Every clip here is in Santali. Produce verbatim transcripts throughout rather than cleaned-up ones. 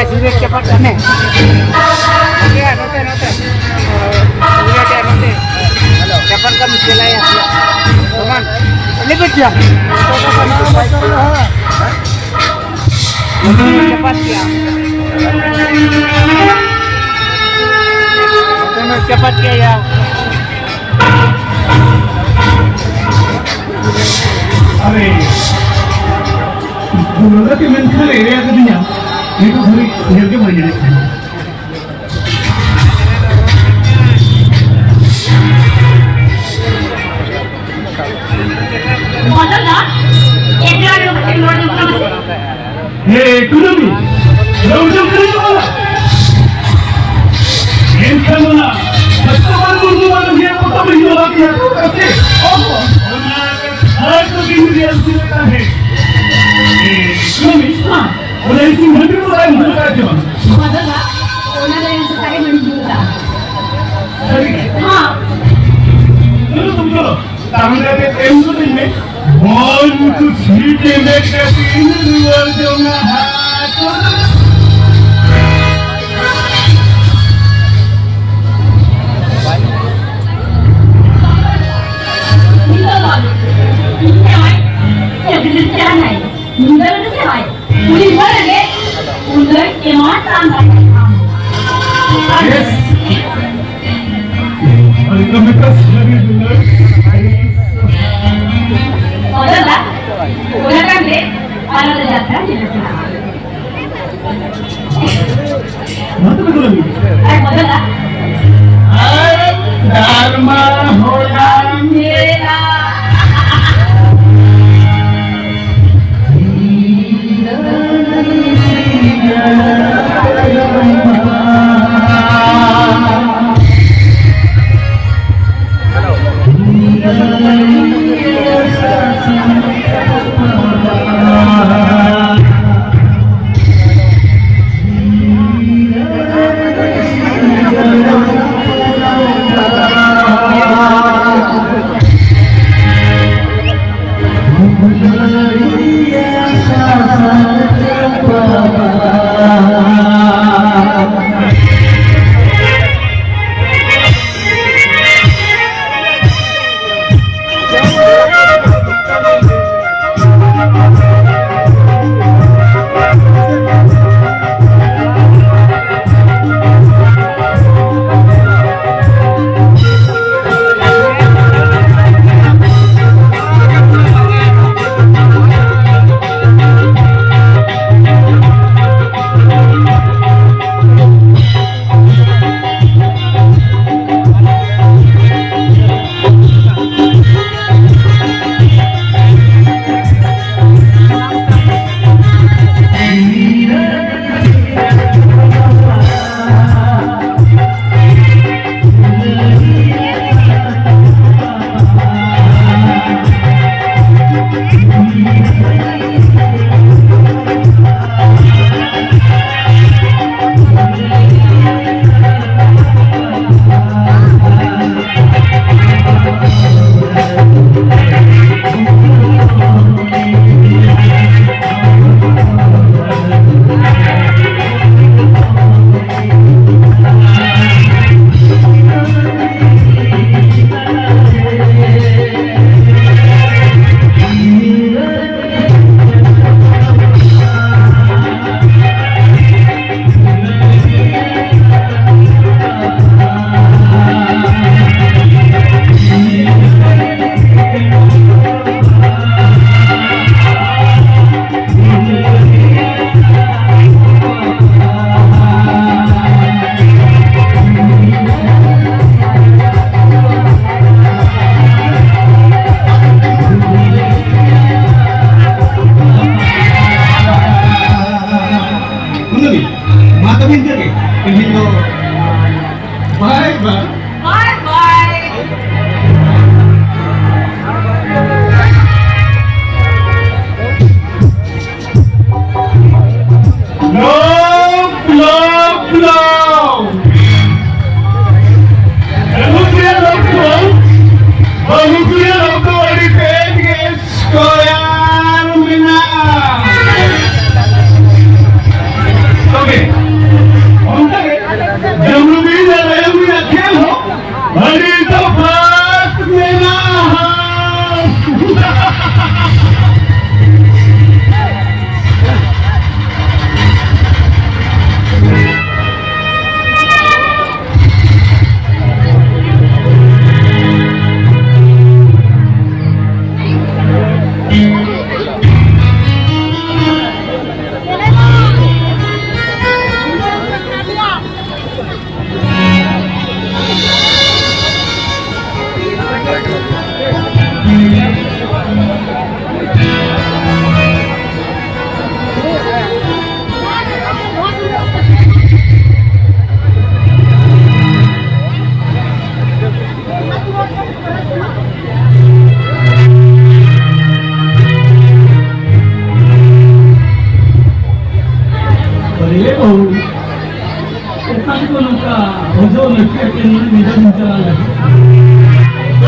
ᱥᱤᱜᱟᱨᱮᱴ ᱪᱟᱯᱟᱫ ᱠᱟᱜ ᱢᱮ᱾ ᱱᱚᱛᱮ, ᱱᱚᱛᱮ, ᱱᱚᱛᱮ᱾ ᱥᱤᱜᱟᱨᱮᱴ ᱱᱚᱛᱮ᱾ ᱪᱟᱯᱟᱫ ᱠᱟᱜ ᱢᱮ, ᱪᱮᱞᱟᱭᱟ᱾ ᱥᱚᱢᱟᱱ᱾ ᱞᱤᱢᱤᱴ ᱜᱮᱭᱟ᱾ ᱪᱟᱯᱟᱫ ᱜᱮᱭᱟ᱾ ᱪᱟᱯᱟᱫ ᱜᱮᱭᱟ᱾ ᱟᱨᱮ, ᱵᱩᱞᱟᱹ ᱛᱮ ᱢᱮᱱᱠᱷᱟᱱ ᱮᱲᱮ ᱟᱠᱟᱫᱤᱧᱟ᱾ ᱱᱤᱛᱚᱜ ᱫᱷᱟᱹᱵᱤᱡ ᱧᱮᱞ ᱜᱮ ᱵᱟᱹᱧ ᱧᱮᱞᱮᱫ ᱠᱟᱱᱟ᱾ ᱵᱚᱫᱚᱞ ᱫᱟ, ᱮᱠᱞᱟ ᱫᱩᱲᱩᱵ ᱠᱟᱛᱮ ᱨᱚᱲ ᱡᱚᱝ ᱠᱟᱱᱟ ᱥᱮ? ᱦᱮ, ᱠᱩᱱᱟᱹᱢᱤ, ᱨᱚᱲ ᱡᱚᱝ ᱠᱟᱱᱟ ᱥᱮ ᱵᱟᱝ? ᱮᱱᱠᱷᱟᱱ ᱚᱱᱟ ᱥᱚᱛᱭᱚᱵᱟᱱ ᱢᱩᱨᱢᱩ ᱢᱟᱱᱚᱵᱤᱭᱟ ᱯᱚᱛᱚᱵ ᱨᱮ ᱧᱮᱞ ᱟᱠᱟᱱᱟ ᱛᱚ, ᱥᱮ? ᱚᱱᱟ ᱠᱟᱛᱷᱟ ᱠᱚ ᱵᱤᱱ ᱨᱮᱭᱟᱜ ᱥᱩᱨ ᱛᱟᱦᱮᱸ᱾ ᱮ, ᱠᱩᱱᱟᱹᱢᱤ, ᱚᱱᱟ ᱤᱥᱤᱱ ᱵᱷᱟᱹᱜᱤ ᱠᱚ ᱵᱟᱭ ᱵᱩᱡᱷᱟᱹᱣ ᱠᱟᱜ ᱪᱮ ᱵᱟᱝ? ᱵᱟᱫᱟ ᱫᱟ, ᱚᱱᱟ ᱫᱚ ᱤᱧ ᱥᱮᱛᱟᱜ ᱨᱮ ᱵᱟᱹᱧ ᱵᱩᱡᱷᱟᱹᱣ ᱠᱟᱜᱼᱟ᱾ ᱥᱟᱹᱨᱤ ᱜᱮ? ᱦᱮᱸ᱾ ᱪᱚᱞᱚ ᱛᱚᱵᱮ ᱪᱚᱞᱚ, ᱛᱟᱲᱟᱢ ᱠᱟᱛᱮ ᱮᱢ ᱜᱚᱫ ᱟᱹᱧ ᱢᱮ᱾ ᱵᱚᱞ ᱠᱚ ᱥᱤᱴ ᱮᱢ ᱠᱟᱛᱮ ᱤᱧ ᱨᱩᱣᱟᱹᱲ ᱡᱚᱝᱟ ᱦᱟᱸᱜ᱾ ᱤᱧ ᱫᱚ ᱵᱟᱝ, ᱤᱧ ᱡᱟᱶᱟᱭ, ᱪᱟᱹᱠᱨᱤ ᱪᱟᱞᱟᱜ ᱠᱟᱱᱟᱭ᱾ ᱧᱤᱫᱟᱹ ᱵᱮᱲᱟ ᱥᱮ ᱵᱟᱭ? ᱩᱱᱤ ᱦᱚᱲ ᱨᱮᱜᱮ ᱩᱱᱟᱹᱜ ᱮᱢᱟᱱ ᱥᱟᱱᱛᱟᱲ ᱠᱟᱱᱟ᱾ Yes. Welcome to Kashmir. ᱚᱱᱟ ᱫᱚ, ᱚᱱᱟ ᱠᱟᱱ ᱜᱮ, ᱟᱨ ᱚᱱᱟ ᱡᱟᱛᱨᱟ ᱧᱮᱞ ᱥᱟᱱᱟ᱾ ᱢᱟ ᱛᱚᱵᱮ ᱫᱩᱞᱟᱹᱲ᱾ ᱟᱨ ᱵᱚᱫᱚᱞᱟ᱾ ᱟᱨ ᱫᱟᱨᱢᱟ ᱦᱚᱲᱟᱢ ᱧᱮᱞᱟ᱾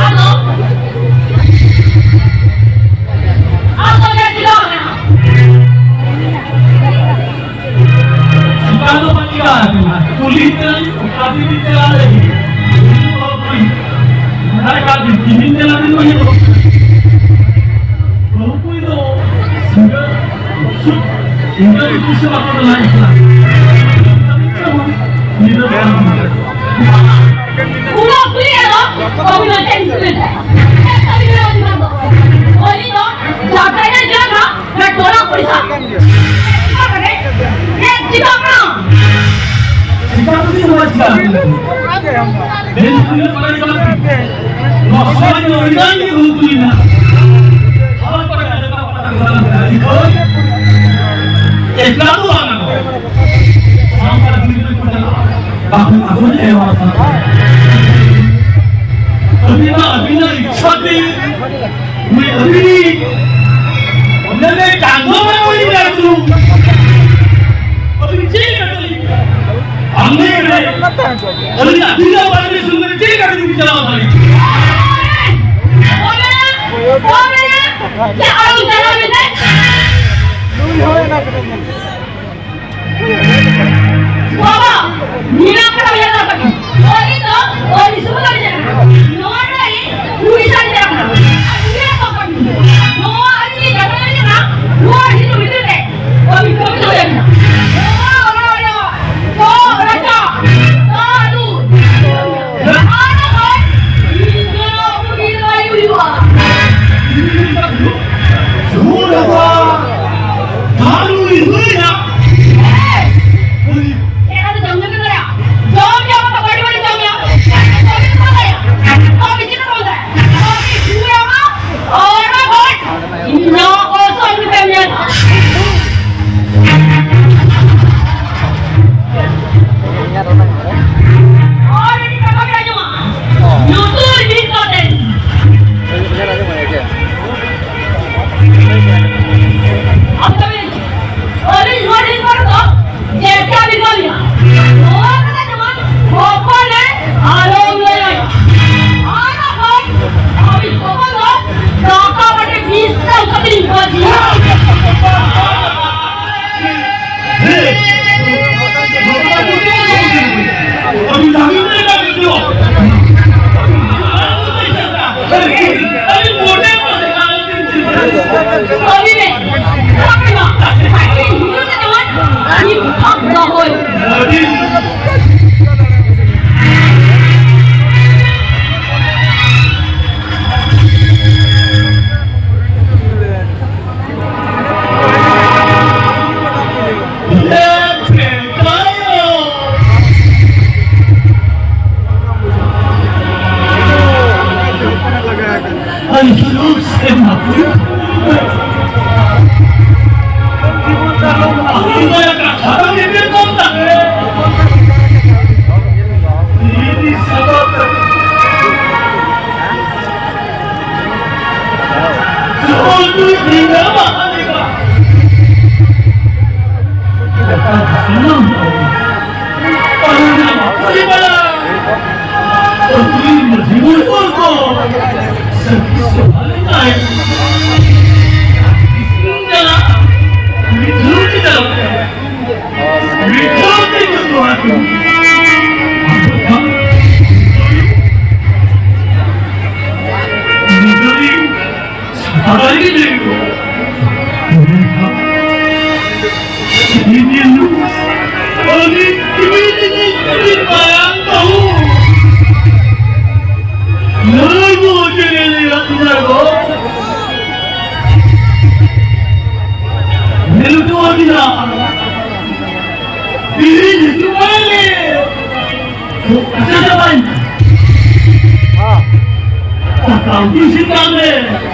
ᱟᱫᱚ, ᱟᱫᱚ ᱪᱮᱫ ᱪᱤᱠᱟᱹ ᱠᱟᱱᱟ? ᱪᱤᱠᱟᱹ ᱫᱚ ᱵᱟᱝ ᱪᱤᱠᱟᱹ ᱟᱠᱟᱱᱟ᱾ ᱠᱩᱞᱤ ᱛᱮ, ᱚᱠᱟ ᱫᱤᱱ ᱪᱟᱞᱟᱣ ᱞᱟᱹᱜᱤᱫ? ᱚᱱᱟ ᱮᱠᱟᱞ ᱛᱤᱦᱤᱧ ᱪᱟᱞᱟᱣ ᱞᱮᱱ ᱢᱟ ᱧᱮᱞᱚᱜ ᱠᱟᱱᱟ᱾ ᱵᱟᱹᱦᱩ ᱠᱩᱲᱤ ᱫᱚ ᱥᱤᱸᱜᱟᱹᱲ ᱥᱩᱫ ᱤᱱᱠᱟᱹ ᱜᱮ ᱠᱩᱥᱤ ᱵᱟᱠᱚ ᱵᱮᱱᱟᱣ ᱠᱟᱱᱟ᱾ ᱧᱤᱫᱟᱹ ᱵᱟᱝ᱾ ᱩᱱᱟᱹᱜ ᱠᱩᱲᱤ ᱫᱚ ᱵᱟᱹᱦᱩ ᱫᱚ ᱪᱮᱫ ᱧᱩᱛᱩᱢ ᱮ ᱛᱟᱭᱟ? ᱪᱮᱫ ᱠᱟᱹᱢᱤ ᱠᱟᱱᱟ ᱩᱱᱤ ᱫᱚ? ᱩᱱᱤ ᱫᱚ ᱡᱟᱦᱟᱸ ᱠᱟᱭᱨᱟ ᱡᱚᱢᱟ, ᱚᱱᱟ ᱴᱚᱞᱟ ᱯᱚᱭᱥᱟ᱾ ᱪᱮᱫ ᱪᱤᱠᱟᱹᱜ ᱠᱟᱱᱟ? ᱪᱤᱠᱟᱹ ᱛᱮ ᱪᱮᱫ ᱦᱚᱸ ᱵᱟᱭ ᱪᱤᱠᱟᱹᱜ ᱠᱟᱱᱟ᱾ ᱵᱮᱱ ᱠᱩᱞᱤ ᱵᱟᱲᱟᱭ ᱠᱟᱱᱟ᱾ ᱱᱚᱣᱟ ᱥᱚᱢᱟᱡᱽ ᱫᱚ ᱟᱹᱰᱤ ᱜᱟᱱ ᱜᱮ ᱵᱟᱹᱦᱩ ᱠᱩᱲᱤ ᱢᱮᱱᱟᱜ ᱠᱚᱣᱟ᱾ ᱟᱨ ᱯᱟᱲᱦᱟᱜ ᱠᱟᱱᱟ, ᱯᱟᱲᱦᱟᱜ ᱠᱟᱱᱟ, ᱮᱠᱞᱟ ᱫᱚ ᱵᱟᱝ ᱜᱟᱱᱚᱜᱼᱟ᱾ ᱥᱟᱶᱛᱟ ᱜᱤᱫᱽᱨᱟᱹ ᱠᱚ ᱪᱟᱞᱟᱜᱼᱟ᱾ ᱵᱟᱠᱚ ᱟᱹᱜᱩ ᱞᱮᱜᱼᱟ᱾ ᱟᱹᱵᱤᱱᱟᱜ, ᱟᱹᱵᱤᱱᱟᱜ ᱤᱪᱪᱷᱟ ᱛᱮ ᱩᱱᱤ ᱟᱹᱵᱤᱱᱤᱡ ᱚᱸᱰᱮ ᱪᱟᱸᱫᱚ ᱵᱟᱵᱟ ᱩᱱᱤ ᱢᱮᱱᱟᱭ ᱛᱩ᱾ ᱟᱹᱵᱤᱱ ᱪᱮᱫ ᱞᱮᱠᱟ ᱛᱮᱞᱤᱧ ᱟᱢ ᱞᱟᱹᱭ ᱢᱮ᱾ ᱟᱹᱞᱤᱧ ᱟᱹᱵᱤᱱᱟᱜ ᱵᱟᱨᱮ ᱥᱩᱱᱫᱚᱨ ᱪᱮᱫ ᱞᱮᱠᱟ ᱛᱮᱞᱤᱧ ᱪᱟᱞᱟᱣ ᱫᱟᱲᱮᱭᱟᱜᱼᱟ? ᱵᱟᱵᱟ, ᱱᱤᱭᱟᱹ ᱠᱟᱛᱷᱟ ᱧᱮᱞ ᱠᱟᱜ ᱵᱤᱱ᱾ ᱱᱚᱣᱟ ᱫᱚ ᱟᱹᱰᱤ ᱥᱩᱨ ᱨᱮ ᱢᱮᱱᱟᱜᱼᱟ᱾ ᱱᱚᱣᱟ ᱫᱚ ᱟᱹᱰᱤ ᱩᱲᱤᱥᱥᱟ ᱨᱮ ᱢᱮᱱᱟᱜᱼᱟ᱾ ᱟᱨ ᱱᱤᱭᱟᱹ ᱠᱚ ᱠᱟᱹᱢᱤ᱾ ᱱᱚᱣᱟ ᱟᱹᱰᱤ ᱡᱟᱭᱜᱟ ᱨᱮ ᱢᱮᱱᱟᱜᱼᱟ᱾ ᱱᱚᱣᱟ ᱟᱹᱰᱤ ᱵᱷᱤᱛᱤᱨ ᱨᱮ ᱠᱟᱹᱢᱤ, ᱠᱟᱹᱢᱤ ᱫᱚ ᱦᱩᱭᱩᱜ ᱠᱟᱱᱟ᱾ ᱱᱚᱣᱟ ᱚᱱᱟ ᱨᱮ ᱛᱚ ᱨᱟᱪᱟ, ᱛᱚ ᱟᱹᱞᱩ᱾ ᱟᱨ ᱱᱚᱜᱼᱚᱭ ᱤᱧ ᱫᱚ ᱵᱩᱜᱤ ᱫᱚ ᱵᱟᱭ ᱦᱩᱭᱩᱜᱼᱟ᱾ ᱥᱩᱨ ᱨᱮ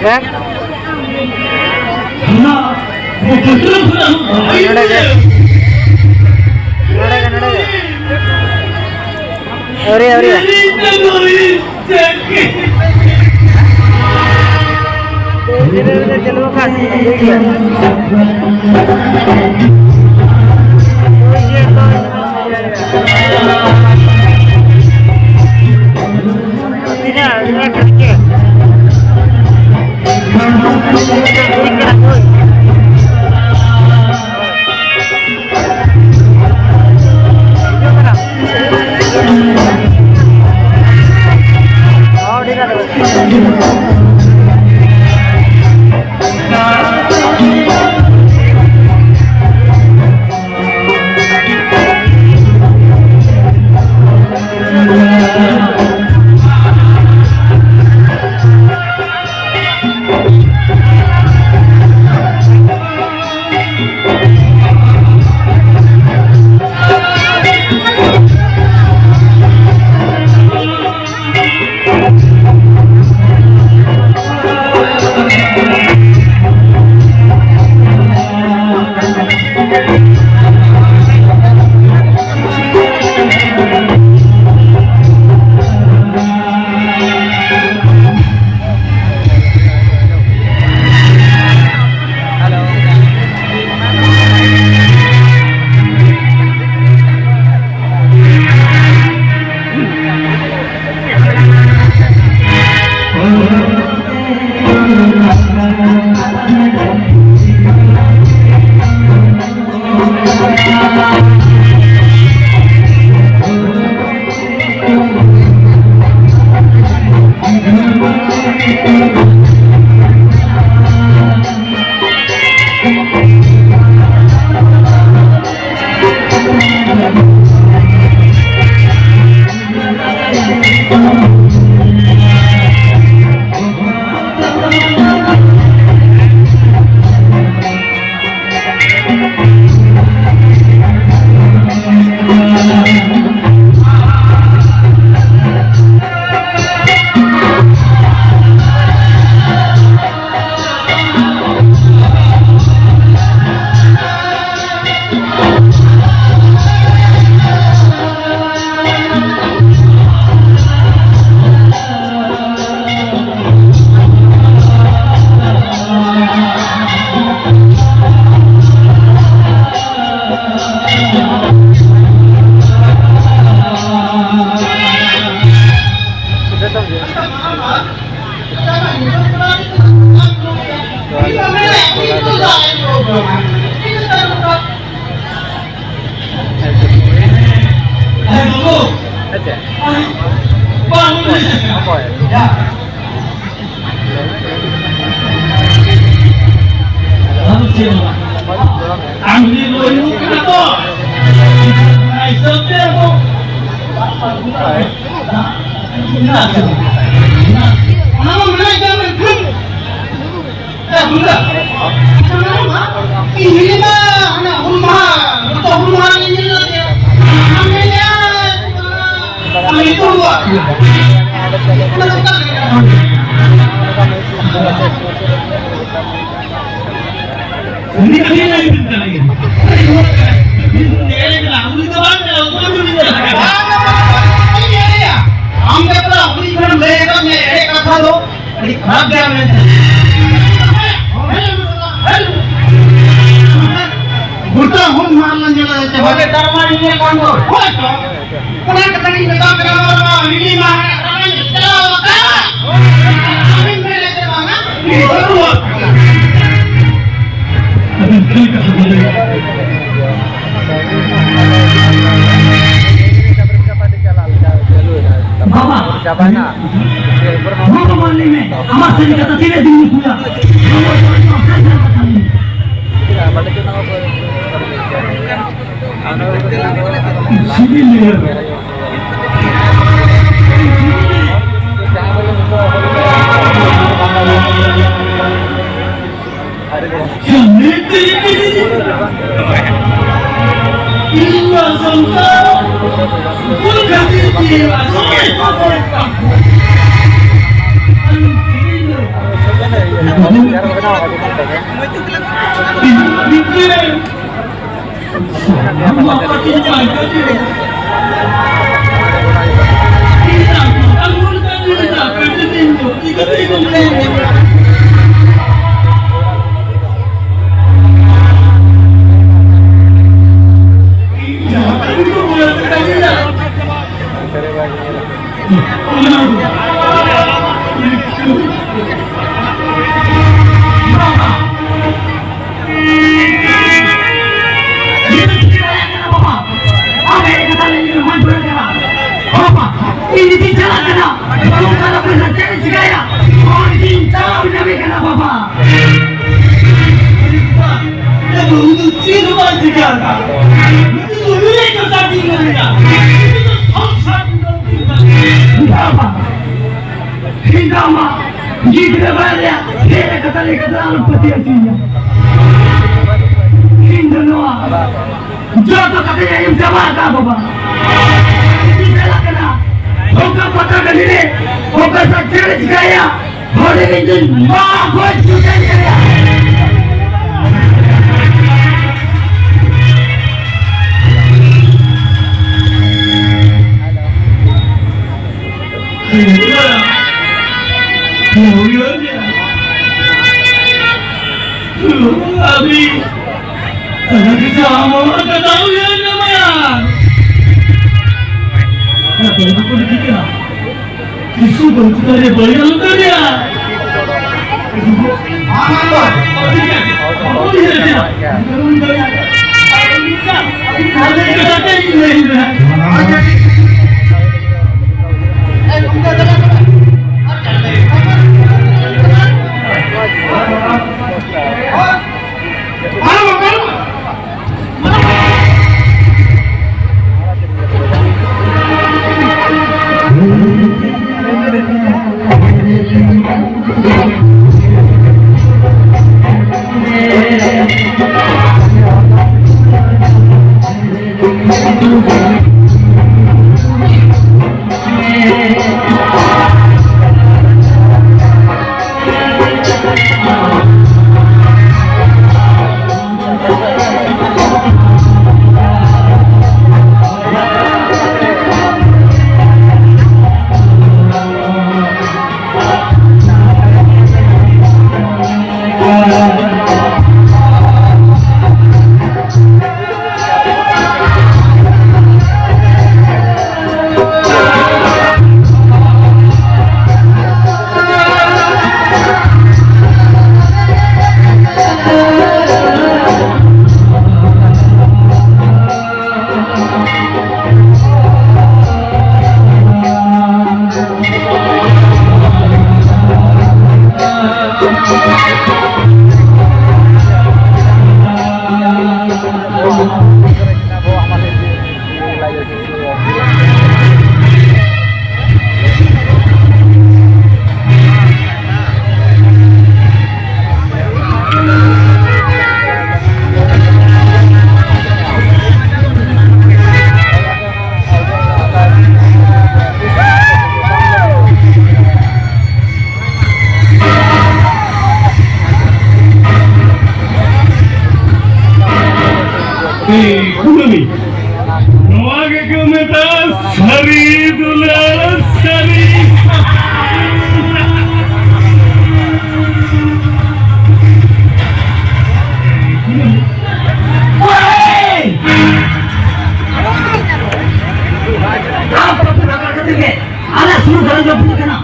ᱦᱮᱸ᱾ ᱱᱚᱰᱮ ᱜᱮ᱾ ᱱᱚᱰᱮ ᱜᱮ, ᱱᱚᱰᱮ ᱜᱮ᱾ ᱟᱹᱣᱨᱤ, ᱟᱹᱣᱨᱤ᱾ ᱫᱷᱤᱨᱮ ᱫᱷᱤᱨᱮ ᱪᱟᱹᱞᱩ ᱟᱠᱟᱱ, ᱴᱷᱤᱠ ᱜᱮᱭᱟ᱾ ᱛᱤᱱᱟᱹᱜ ᱢᱤᱱᱤᱴ ᱨᱮ ᱪᱮᱫ? ᱴᱷᱤᱠ ᱠᱟᱱᱟ, ᱦᱳᱭ᱾ ᱟᱪᱪᱷᱟ᱾ ᱟᱢ ᱪᱮᱫ ᱦᱚᱸ ᱵᱟᱝ᱾ ᱟᱢ ᱡᱩᱫᱤ ᱱᱚᱜᱼᱚᱭ ᱱᱚᱝᱠᱟ ᱠᱟᱱᱟ ᱛᱚ, ᱚᱱᱟ ᱦᱤᱥᱟᱹᱵ ᱛᱮ ᱟᱵᱚ ᱚᱱᱟ ᱢᱟ ᱢᱮᱱᱟᱜ ᱜᱮᱭᱟ, ᱢᱮᱱᱠᱷᱟᱱ ᱮ, ᱵᱩᱰᱷᱟᱹ, ᱤᱧ ᱦᱤᱲᱤᱧᱟ, ᱦᱟᱱᱟ ᱦᱩᱞ ᱢᱟᱦᱟ, ᱡᱚᱛᱚ ᱦᱩᱞ ᱢᱟᱦᱟ ᱞᱮ ᱧᱮᱞ ᱞᱮᱫ ᱜᱮᱭᱟ᱾ ᱟᱢ ᱢᱮᱱᱮᱜᱼᱟ, ᱟᱢ ᱧᱩᱛᱩᱢ ᱫᱚ? ᱚᱱᱟ ᱫᱚ ᱚᱠᱟ ᱞᱮᱠᱟ? ᱩᱱᱤ ᱟᱹᱰᱤ ᱱᱟᱭ ᱵᱤᱱ ᱠᱟᱱᱟ ᱜᱮ᱾ ᱩᱱᱤ ᱫᱚ ᱮᱲᱮ ᱠᱟᱱᱟ, ᱩᱱᱤ ᱫᱚ ᱵᱟᱝ ᱠᱟᱱᱟ, ᱩᱱᱤ ᱫᱚ ᱵᱟᱝ ᱠᱟᱱᱟ᱾ ᱵᱟᱝ, ᱵᱟᱝ, ᱵᱟᱝ, ᱵᱟᱝ, ᱤᱧ ᱮᱲᱮᱭᱟ᱾ ᱟᱢ ᱜᱮ ᱛᱚ ᱦᱩᱰᱤᱧ ᱠᱷᱚᱱᱮᱢ ᱞᱟᱹᱭ ᱟᱠᱟᱫ ᱢᱮᱭᱟ ᱮᱲᱮ ᱠᱟᱛᱷᱟ ᱫᱚ᱾ ᱟᱹᱰᱤ ᱠᱷᱟᱨᱟᱯ ᱜᱮᱭᱟ ᱢᱮᱱᱛᱮ᱾ ᱜᱚᱴᱟ ᱦᱩᱞ ᱢᱟᱦᱟ ᱞᱟᱝ ᱧᱮᱞᱟ ᱪᱟᱵᱟ᱾ ᱦᱳᱭ, ᱛᱟᱨ ᱢᱟ ᱱᱤᱭᱟᱹ ᱠᱟᱱ ᱫᱚ᱾ ᱦᱳᱭ ᱛᱚ᱾ ᱚᱱᱟ ᱠᱟᱛᱷᱟ ᱜᱤᱧ ᱢᱮᱛᱟᱢ ᱠᱟᱱᱟ, ᱱᱚᱣᱟ ᱨᱤᱞᱤ ᱢᱟᱦᱟ ᱨᱮᱱᱟᱜ ᱨᱟᱱ ᱪᱟᱞᱟᱣ ᱟᱠᱟᱫ᱾ ᱟᱢᱮᱢ ᱢᱮᱱᱮᱫ ᱛᱮ ᱵᱟᱝᱟ, ᱤᱧ ᱫᱚ ᱨᱩᱣᱟᱹᱜ ᱠᱟᱱᱟ᱾ ᱟᱹᱵᱤᱱ ᱪᱮᱫ ᱞᱮᱠᱟ ᱥᱟᱹᱜᱩᱱ ᱞᱟᱹᱭ? ᱵᱟᱵᱟ, ᱪᱟᱵᱟᱭᱮᱱᱟ᱾ ᱵᱟᱵᱟ, ᱢᱟ ᱞᱟᱹᱭ ᱢᱮ, ᱟᱢᱟᱜ ᱥᱟᱹᱨᱤ ᱠᱟᱛᱷᱟ ᱛᱤᱱᱟᱹᱜ ᱫᱤᱱ ᱞᱩᱠᱩᱭᱟ? ᱥᱤᱵᱤᱞ ᱞᱮᱭᱟ᱾ ᱵᱟᱵᱟ, ᱤᱧ ᱫᱚ ᱟᱢᱟᱜ ᱜᱤᱫᱽᱨᱟᱹ ᱵᱟᱨᱭᱟ ᱦᱮᱡ ᱠᱟᱛᱷᱟ ᱞᱟᱹᱭ ᱠᱟᱛᱮ ᱟᱞᱚᱢ ᱯᱟᱹᱛᱭᱟᱹᱣ ᱦᱚᱪᱚᱧᱟ᱾ ᱤᱧ ᱫᱚ ᱱᱚᱣᱟ ᱡᱚᱛᱚ ᱠᱟᱛᱷᱟᱧ ᱟᱸᱡᱚᱢ ᱪᱟᱵᱟ ᱟᱠᱟᱫ ᱵᱟᱵᱟ᱾ ᱤᱧ ᱪᱟᱞᱟᱜ ᱠᱟᱱᱟ ᱚᱱᱠᱟ ᱯᱟᱛᱟ ᱴᱟᱺᱰᱤ ᱨᱮ ᱚᱱᱠᱟ ᱥᱟᱠᱪᱟᱨ ᱪᱤᱠᱟᱹᱭᱟ᱾ ᱦᱚᱲ ᱨᱮᱱ ᱢᱟ ᱜᱚᱡ ᱡᱩᱴᱟᱹ ᱠᱟᱱᱟ᱾ ᱦᱩᱭᱩᱜᱼᱟ᱾ ᱦᱩᱭᱩᱜᱼᱟ᱾ ᱟᱹᱵᱤ, ᱟᱹᱵᱤ ᱡᱟᱦᱟᱸ ᱢᱚᱱ ᱠᱟᱫᱟ ᱦᱩᱭᱩᱜᱼᱟ ᱢᱟᱭᱟ᱾ ᱟᱫᱚ ᱩᱱᱠᱩ ᱠᱚ ᱞᱟᱹᱜᱤᱫ ᱠᱟᱱᱟ᱾ ᱠᱤᱪᱷᱩ ᱵᱟᱹᱧ ᱪᱤᱠᱟᱹ ᱫᱟᱲᱮᱭᱟᱜᱼᱟ, ᱵᱟᱹᱧ ᱟᱞᱚ ᱫᱟᱲᱮᱭᱟᱜᱼᱟ᱾ ᱠᱩᱱᱟᱹᱢᱤ᱾ ᱱᱚᱣᱟ ᱜᱮᱠᱚ ᱢᱮᱛᱟᱜᱼᱟ ᱥᱟᱹᱨᱤ ᱫᱩᱞᱟᱹᱲ ᱥᱟᱹᱨᱤ᱾ ᱟᱯ ᱟᱯᱮ ᱵᱟᱜᱟᱲ ᱠᱟᱛᱮ ᱜᱮ ᱟᱞᱮ ᱥᱩᱨ ᱫᱷᱟᱨᱮ ᱞᱮ ᱵᱩᱡᱽ ᱠᱟᱱᱟ᱾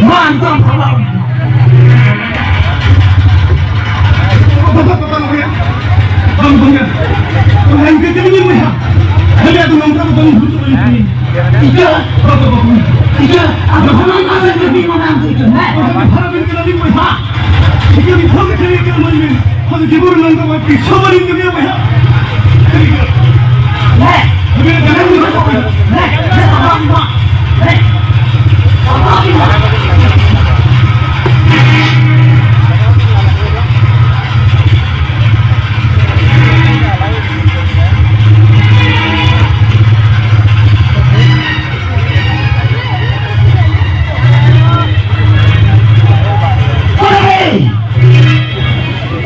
ᱢᱟ, ᱱᱤᱛᱚᱜ ᱟᱢ ᱥᱟᱯᱲᱟᱣ ᱢᱮ᱾ ᱵᱟᱝ, ᱵᱟᱝ, ᱵᱟᱝ, ᱵᱟᱝ᱾ ᱚᱱᱟ ᱤᱱᱠᱟᱹ ᱛᱮᱜᱮ ᱵᱚᱭᱦᱟ᱾ ᱟᱞᱮ ᱫᱚ ᱱᱚᱝᱠᱟ ᱫᱚ ᱵᱟᱝ ᱦᱩᱭᱩᱜ ᱛᱟᱞᱮᱭᱟ᱾ ᱤᱠᱟᱹ, ᱵᱟᱵᱟ, ᱵᱟᱵᱟ᱾ ᱤᱠᱟᱹ, ᱟᱫᱚ ᱦᱚᱸ ᱱᱚᱝᱠᱟ ᱥᱮ ᱡᱩᱫᱤ ᱢᱟᱱᱮ ᱟᱢ ᱫᱚ ᱤᱠᱟᱹ, ᱦᱮᱸ? ᱵᱟᱵᱟ, ᱵᱷᱟᱲᱟ ᱵᱤᱱ ᱠᱟᱱᱟ ᱵᱤᱱ ᱵᱚᱭᱦᱟ᱾ ᱤᱠᱟᱹ ᱵᱤᱱ ᱯᱷᱳᱱ ᱠᱟᱛᱮ ᱤᱠᱟᱹ ᱢᱟᱱ ᱵᱤᱱ᱾ ᱟᱫᱚ ᱡᱤᱵᱚᱱ ᱨᱮ ᱱᱚᱝᱠᱟ ᱵᱟᱝ ᱛᱤᱥ ᱦᱚᱸ ᱵᱟᱹᱞᱤᱧ ᱠᱟᱹᱢᱤᱭᱟ ᱵᱚᱭᱦᱟ᱾ ᱦᱮᱸ᱾ ᱟᱵᱤᱱ ᱫᱟᱲᱮ ᱵᱩᱡᱷᱟᱹᱣ ᱠᱚ ᱵᱚᱭᱦᱟ᱾ ᱦᱮᱸ, ᱦᱮᱸ, ᱵᱟᱵᱟ, ᱵᱟᱵᱟ᱾ ᱦᱮᱸ᱾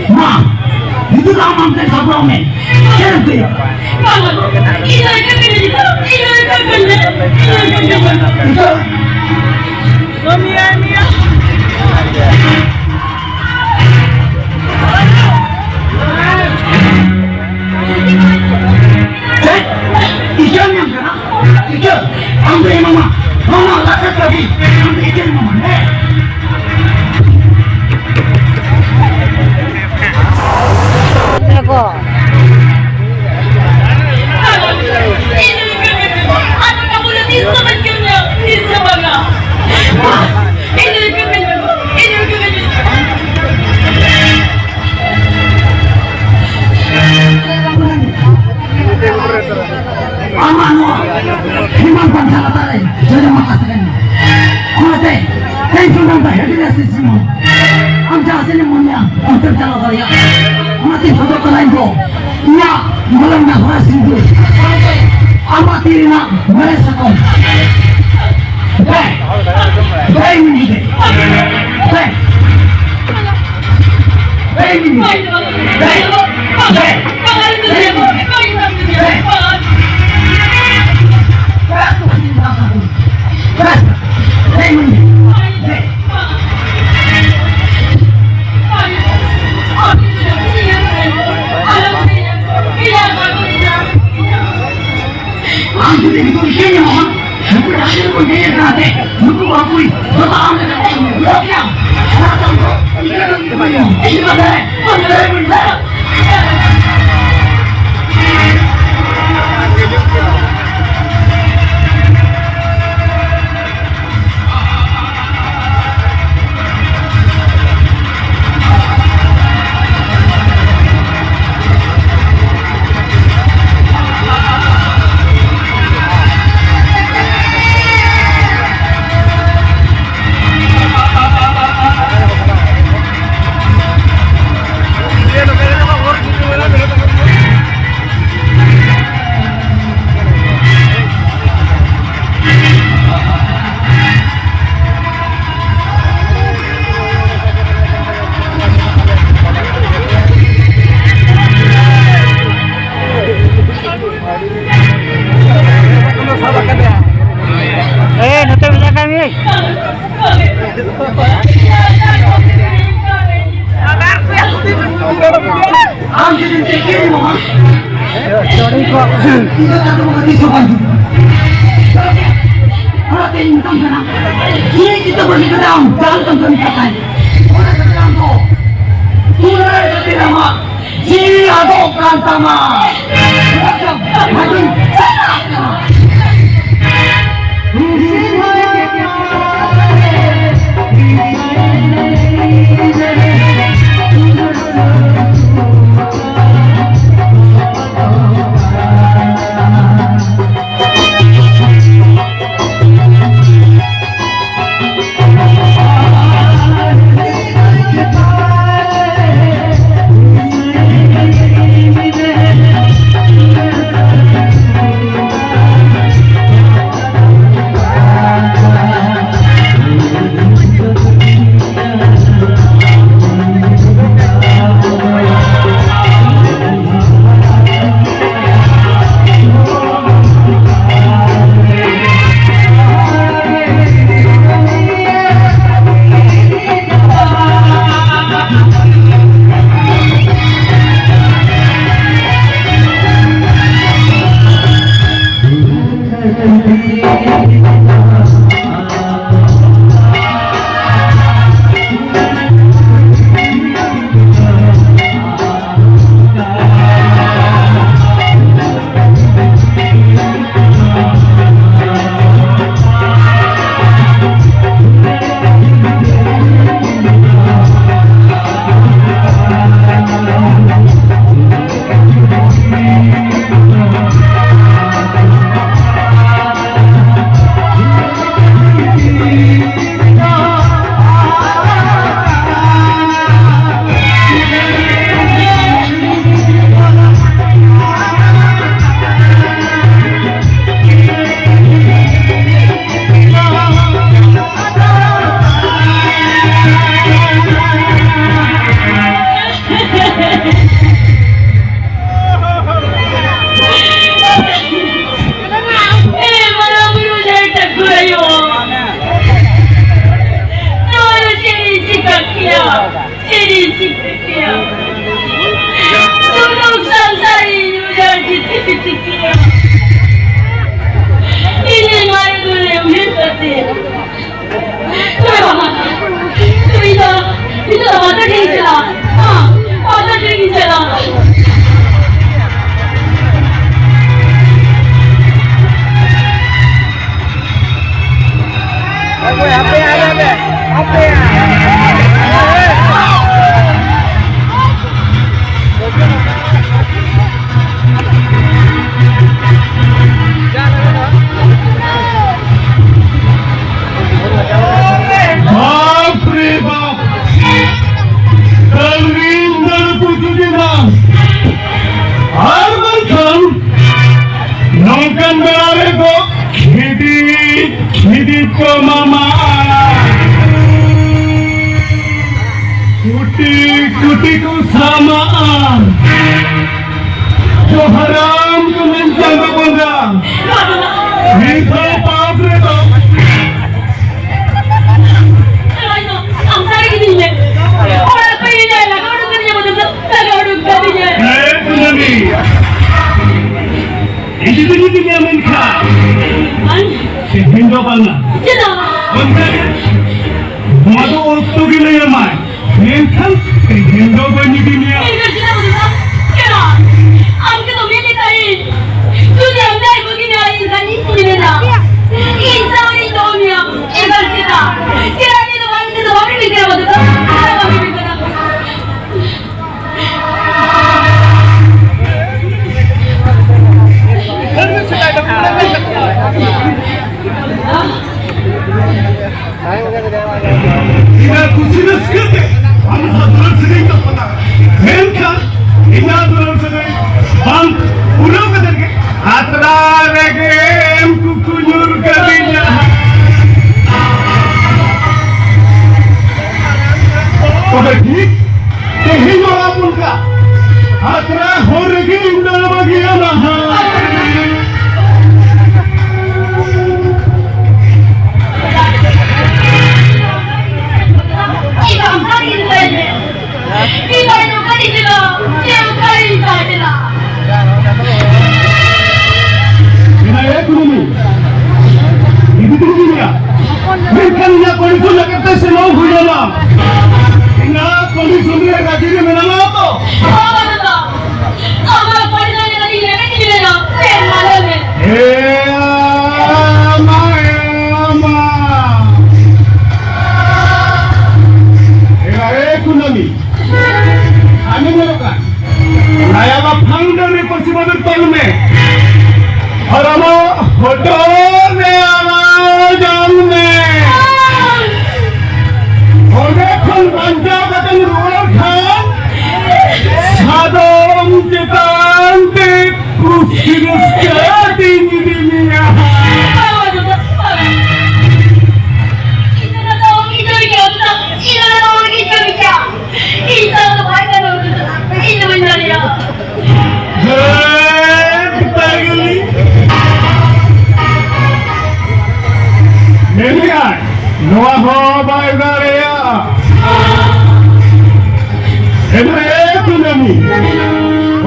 ᱢᱟ, ᱱᱤᱛᱚᱜ ᱫᱚ ᱟᱢ ᱟᱢᱛᱮ ᱥᱟᱯᱲᱟᱣ ᱢᱮ᱾ ᱪᱮᱫ ᱮᱢ ᱠᱷᱚᱡᱚᱜ ᱠᱟᱱᱟ? ᱵᱟᱝᱟ ᱜᱚ, ᱤᱧ ᱫᱚ ᱮᱠᱟᱞ ᱜᱮ ᱵᱟᱹᱧ ᱦᱤᱡᱩᱜᱼᱟ᱾ ᱤᱧ ᱫᱚ ᱮᱠᱟᱞ ᱜᱮ ᱵᱟᱹᱧ ᱦᱤᱡᱩᱜᱼᱟ᱾ ᱤᱧ ᱫᱚ ᱮᱠᱟᱞ ᱜᱮ ᱵᱟᱹᱧ ᱦᱤᱡᱩᱜᱼᱟ᱾ ᱱᱤᱛᱚᱜ ᱠᱟᱹᱢᱤᱭᱟᱭ ᱢᱮᱭᱟ᱾ ᱪᱮᱫ? ᱤᱠᱟᱹ ᱧᱟᱢ ᱠᱟᱱᱟ? ᱤᱠᱟᱹ? ᱟᱢ ᱫᱚ ᱮᱢᱟᱢᱟ᱾ ᱱᱚᱣᱟ ᱞᱟᱥᱮᱨ ᱠᱟᱹᱣᱰᱤ ᱟᱢ ᱫᱚ ᱤᱠᱟᱹ ᱮᱢᱟᱢᱟ᱾ ᱦᱮᱸ? ᱞᱚᱜᱚ᱾ ᱟᱢᱟᱜ ᱱᱚᱣᱟ ᱦᱮᱢᱟᱞ ᱯᱟᱱᱛᱷᱟ ᱞᱟᱛᱟᱨ ᱨᱮ ᱡᱚᱡᱚᱢ ᱟᱠᱟᱥ ᱠᱟᱱᱟ᱾ ᱚᱱᱟᱛᱮ ᱛᱮᱦᱮᱧ ᱠᱷᱚᱱ ᱟᱢ ᱫᱚ ᱦᱮᱰᱤ ᱨᱮ ᱥᱤᱥᱤᱢ᱾ ᱟᱢ ᱡᱟᱦᱟᱸ ᱥᱮᱫ ᱮᱢ ᱢᱚᱱᱮᱭᱟ ᱚᱱᱛᱮᱢ ᱪᱟᱞᱟᱣ ᱫᱟᱲᱮᱭᱟᱜᱼᱟ᱾ ᱚᱱᱟᱛᱮ ᱥᱚᱫᱚᱨ ᱠᱟᱱᱟ ᱤᱧ ᱫᱚ ᱤᱧᱟᱹᱜ ᱢᱚᱞᱚᱝ ᱨᱮᱱᱟᱜ ᱦᱚᱨᱟ ᱥᱤᱸᱫᱩᱨ ᱥᱟᱶᱛᱮ ᱟᱢᱟᱜ ᱛᱤ ᱨᱮᱱᱟᱜ ᱢᱚᱬᱮ ᱥᱟᱠᱚᱢ᱾ ᱫᱮ, ᱫᱮ ᱤᱧ ᱜᱤᱫᱽᱨᱟᱹ᱾ ᱫᱮ᱾ ᱫᱮ ᱤᱧ ᱜᱤᱫᱽᱨᱟᱹ᱾ ᱫᱮ᱾ ᱫᱮ᱾ ᱫᱮ ᱤᱧ ᱜᱤᱫᱽᱨᱟᱹ᱾ ᱡᱩᱫᱤ ᱱᱩᱠᱩ ᱤᱠᱟᱹᱧ ᱮᱢᱚᱜᱼᱟ, ᱱᱩᱠᱩ ᱨᱟᱥᱮᱞ ᱠᱚ ᱤᱠᱟᱹᱧ ᱠᱟᱱᱟ ᱥᱮ, ᱱᱩᱠᱩ ᱵᱟᱠᱚ ᱡᱚᱛᱚ ᱟᱢ ᱞᱮᱠᱟ ᱠᱚ ᱵᱩᱡᱷᱟᱹᱣ ᱠᱮᱭᱟ᱾ ᱚᱱᱟ ᱛᱟᱢ ᱫᱚ ᱤᱠᱟᱹ ᱫᱚ ᱤᱠᱟᱹ ᱫᱚ ᱤᱠᱟᱹ ᱫᱚ ᱮ, ᱱᱚᱛᱮ ᱢᱮᱱᱟᱜ ᱠᱟᱜ ᱢᱮᱭᱟ᱾ ᱟᱢ ᱡᱩᱫᱤᱢ ᱪᱮᱫ ᱠᱮᱫ ᱨᱮᱦᱚᱸ, ᱤᱧ ᱫᱚ ᱪᱟᱸᱫᱳ ᱵᱚᱸᱜᱟ ᱛᱤᱥ ᱦᱚᱸ ᱵᱟᱭ ᱦᱤᱡᱩᱜᱼᱟ᱾ ᱚᱱᱟᱛᱮ ᱤᱧ ᱢᱮᱛᱟᱢ ᱠᱟᱱᱟ, ᱡᱮ ᱪᱤᱛᱟᱹ ᱵᱟᱹᱲᱤ ᱠᱟᱛᱮ ᱟᱢ ᱡᱟᱦᱟᱸ ᱞᱮᱠᱟᱢ ᱠᱟᱹᱢᱤ ᱠᱟᱱ ᱛᱟᱦᱮᱸᱫ, ᱚᱱᱟ ᱠᱷᱟᱹᱛᱤᱨ ᱟᱢ ᱫᱚ ᱫᱩᱞᱟᱹᱲ ᱠᱷᱟᱹᱛᱤᱨ ᱟᱢᱟᱜ ᱡᱤᱣᱤ ᱟᱫᱚᱜ ᱠᱟᱱ ᱛᱟᱢᱟ᱾ ᱢᱟᱡᱷᱤ ᱪᱟᱞᱟᱜ ᱠᱟᱱᱟ᱾ ᱥᱩᱱᱩᱢ ᱥᱟᱱᱛᱟᱲᱤ ᱧᱩ ᱡᱟᱦᱟᱸ ᱡᱤᱛᱤ ᱯᱤᱛᱤ ᱠᱮᱜᱼᱟ᱾ ᱤᱧ ᱢᱟᱨᱮ ᱫᱩᱞᱮ ᱩᱭᱦᱟᱹᱨ ᱠᱟᱛᱮ᱾ ᱛᱚᱵᱮ ᱵᱟᱵᱟ, ᱛᱚᱵᱮ ᱤᱧ ᱫᱚ, ᱤᱧ ᱫᱚ ᱵᱟᱵᱟ ᱴᱷᱮᱱ ᱤᱧ ᱪᱟᱞᱟᱜᱼᱟ᱾ ᱦᱮᱸ, ᱵᱟᱵᱟ ᱴᱷᱮᱱ ᱤᱧ ᱪᱟᱞᱟᱜᱼᱟ᱾ ᱵᱟᱯ ᱨᱮ ᱵᱟᱯ! ᱛᱟᱞᱢᱤᱱ ᱫᱟᱲᱮ ᱯᱩᱛᱩᱞᱤᱱᱟ᱾ ᱟᱨ ᱵᱟᱝᱠᱷᱟᱱ ᱱᱚᱝᱠᱟᱱ ᱵᱮᱲᱟ ᱨᱮᱫᱚ ᱠᱷᱤᱫᱤ, ᱠᱷᱤᱫᱤ ᱠᱚ ᱢᱟᱢᱟ᱾ ᱠᱩᱴᱤ, ᱠᱩᱴᱤ ᱠᱚ ᱥᱟᱢᱟᱜᱼᱟ᱾ ᱡᱚᱦᱟᱨᱟᱢ ᱠᱚ ᱢᱮᱱ ᱪᱟᱸᱫᱚ ᱵᱚᱸᱜᱟ᱾ ᱱᱤᱛ ᱦᱚᱸ ᱯᱟᱯ ᱨᱮᱫᱚ᱾ ᱟᱢ ᱥᱟᱹᱨᱤ ᱜᱮ ᱤᱧ ᱢᱮ᱾ ᱚᱲᱟᱜ ᱠᱷᱚᱱ ᱤᱧ ᱞᱟᱜᱟ ᱩᱰᱩᱠ ᱠᱟᱫᱤᱧᱟ, ᱵᱚᱫᱚᱞ ᱫᱚ ᱞᱟᱜᱟ ᱩᱰᱩᱠ ᱠᱟᱫᱤᱧᱟ᱾ ᱦᱮᱸ, ᱠᱩᱱᱟᱹᱢᱤ᱾ ᱤᱫᱤ ᱫᱚᱧ ᱤᱫᱤ ᱢᱮᱭᱟ, ᱢᱮᱱᱠᱷᱟᱱ ᱵᱟᱝ᱾ ᱛᱮᱦᱮᱧ ᱫᱚ ᱵᱟᱝᱟ᱾ ᱪᱮᱫᱟᱜ? ᱵᱟᱝᱠᱷᱟᱱ ᱱᱚᱣᱟ ᱫᱚ ᱚᱠᱛᱚ ᱜᱮ ᱞᱟᱹᱭ ᱟᱢᱟᱭ, ᱢᱮᱱᱠᱷᱟᱱ ᱛᱮᱦᱮᱧ ᱫᱚ ᱵᱟᱹᱧ ᱤᱫᱤ ᱢᱮᱭᱟ᱾ ᱢᱮᱱᱠᱷᱟᱱ ᱪᱮᱫᱟᱜ ᱵᱟᱹᱧ ᱤᱫᱤ ᱢᱮᱭᱟ? ᱪᱮᱫᱟᱜ? ᱟᱢ ᱜᱮ ᱫᱚᱢᱮ ᱞᱮᱠᱟᱭᱤᱡ᱾ ᱡᱩᱫᱤ ᱟᱢ ᱫᱚ ᱟᱭᱢᱟ ᱜᱮ ᱧᱮᱞ ᱤᱧ ᱠᱷᱟᱱ ᱤᱧ ᱢᱮᱱᱟ, ᱤᱧ ᱥᱟᱶ ᱨᱤᱧ ᱫᱚᱦᱚ ᱢᱮᱭᱟ᱾ ᱮᱵᱟᱨ ᱪᱮᱫᱟᱜ? ᱪᱮᱫᱟᱜ ᱱᱤᱭᱟᱹ ᱫᱚ ᱵᱟᱝ, ᱱᱤᱭᱟᱹ ᱫᱚ ᱵᱟᱝ ᱤᱧ ᱢᱮᱱᱟ, ᱵᱟᱹᱵᱩ ᱫᱚ? ᱪᱮᱫᱟᱜ ᱵᱟᱝ ᱤᱧ ᱢᱮᱱᱟ? ᱤᱧᱟᱹᱜ ᱠᱩᱥᱤ ᱨᱟᱹᱥᱠᱟᱹ ᱛᱮ ᱟᱢ ᱥᱟᱶ ᱫᱩᱞᱟᱹᱲ ᱥᱟᱹᱜᱟᱹᱭ ᱛᱟᱵᱚᱱᱟ᱾ ᱢᱮᱱᱠᱷᱟᱱ ᱮᱱᱠᱷᱟᱱ ᱤᱧᱟᱹᱜ condition ᱞᱮᱠᱟᱛᱮ ᱥᱮᱱᱚᱜ ᱦᱩᱭ ᱟᱢᱟ᱾ ᱤᱧᱟᱹᱜ condition ᱨᱮ ᱨᱟᱹᱡᱤ ᱨᱮ ᱢᱮᱱᱟᱢᱟ ᱛᱚ? ᱵᱟᱵᱟ ᱫᱟᱫᱟ, ᱟᱢᱟᱜ condition ᱞᱮᱠᱟᱛᱮ ᱤᱧ ᱨᱮᱵᱮᱱ ᱜᱤᱫᱽᱨᱟᱹ ᱫᱚ ᱪᱮᱫ ᱢᱟᱱᱮ ᱢᱮ? ᱮ ᱢᱟ, ᱮ ᱢᱟ᱾ ᱮ, ᱮ ᱠᱩᱱᱟᱹᱢᱤ, ᱟᱸᱡᱚᱢ ᱧᱮᱞᱚᱜ ᱠᱟᱱ? ᱚᱱᱟ ᱟᱢᱟᱜ ᱯᱷᱟᱱᱰᱟ ᱨᱮ ᱯᱟᱹᱨᱥᱤ ᱵᱟᱵᱮᱨ ᱛᱚᱞ ᱢᱮ᱾ ᱟᱨ ᱟᱢᱟᱜ ᱦᱚᱴᱚᱜ ᱨᱮ ᱟᱲᱟᱜ ᱡᱚᱝ ᱢᱮ᱾ ᱚᱸᱰᱮ ᱠᱷᱚᱱ ᱵᱟᱧᱪᱟᱣ ᱠᱟᱛᱮᱢ ᱨᱩᱣᱟᱹᱲ ᱠᱷᱟᱱ ᱥᱟᱫᱚᱢ ᱪᱮᱛᱟᱱ ᱛᱮ ᱠᱩᱥᱤ ᱨᱟᱹᱥᱠᱟᱹ ᱛᱤᱧ ᱤᱫᱤ ᱢᱮᱭᱟ᱾ ᱤᱧ ᱫᱚ ᱚᱱᱟ ᱫᱚ ᱚᱦᱚᱧ ᱠᱟᱹᱢᱤ ᱠᱮᱭᱟ, ᱤᱧ ᱫᱚ ᱚᱱᱟ ᱫᱚ ᱚᱦᱚᱧ ᱠᱟᱹᱢᱤ ᱠᱮᱭᱟ᱾ ᱤᱧ ᱫᱚ ᱵᱟᱭ ᱜᱟᱱᱚᱜ ᱠᱟᱱᱟ, ᱤᱧ ᱫᱚ ᱵᱟᱹᱧ ᱫᱟᱲᱮᱭᱟᱜᱼᱟ᱾ ᱦᱮᱸ, ᱯᱟᱜᱽᱞᱤ᱾ ᱢᱮᱱᱮᱜᱼᱟᱭ, ᱱᱚᱣᱟ ᱦᱚᱸ ᱵᱟᱭ ᱫᱟᱲᱮᱭᱟᱜᱼᱟ᱾ ᱮᱱᱨᱮ ᱠᱩᱱᱟᱹᱢᱤ,